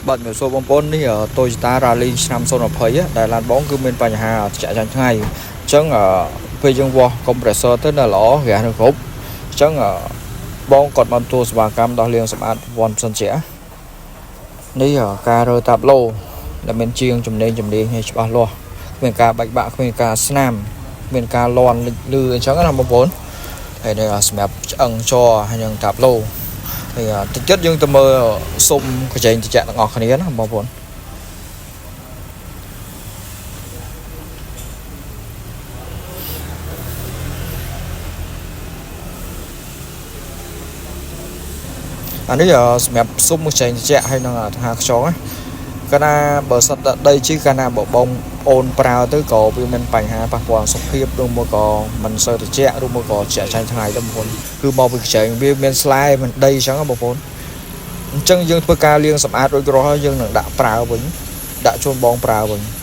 បាទជំរាបសួរបងប្អូននេះ Toyota Rally ឆ្នាំ2020ដែលឡានបងគឺមានបញ្ហាត្រជាក់ចាញ់ថ្ងៃអញ្ចឹងពេលយើងវាស់ compressor ទៅនៅល្អហ្គាសនៅគ្រប់អញ្ចឹងបងគាត់បានទទួលសេវាកម្មដោះលាងសម្អាតប្រព័ន្ធម៉ាស៊ីនត្រជាក់នេះការរើតាប្លូដែលមានជាងចំណេញជំនាញឲ្យច្បាស់លាស់គ្មានការបែកបាក់គ្មានការស្នាមគ្មានការលាន់លិចលឺអញ្ចឹងណាបងប្អូនហើយនេះសម្រាប់ឆ្អឹងជ័រហើយនឹងតាប្លូហើយតិចទៀតយើងទៅមើលសុំកញ្ចែងត្រជាក់ទាំងអស់គ្នាណាបងប្អូន អានេះសម្រាប់ស៊ុំខ្ចែងត្រជាក់ហើយនឹងថាខ្យងណាកាលណាបើសិតដីជីកាលណាបើបងអូនប្រើទៅក៏វាមានបញ្ហាប៉ះពាល់សុខភាពឬមួយក៏មិនសូវត្រជាក់ឬមួយក៏ត្រជាក់ចាញ់ថ្ងៃទៅបងប្អូនគឺមកពីខ្ចែងវាមានស្លែមិនដីអញ្ចឹងបងប្អូនអញ្ចឹងយើងធ្វើការលាងសម្អាតរួចរាល់ហើយយើងនឹងដាក់ប្រើវិញដាក់ជូនបងប្រើវិញ។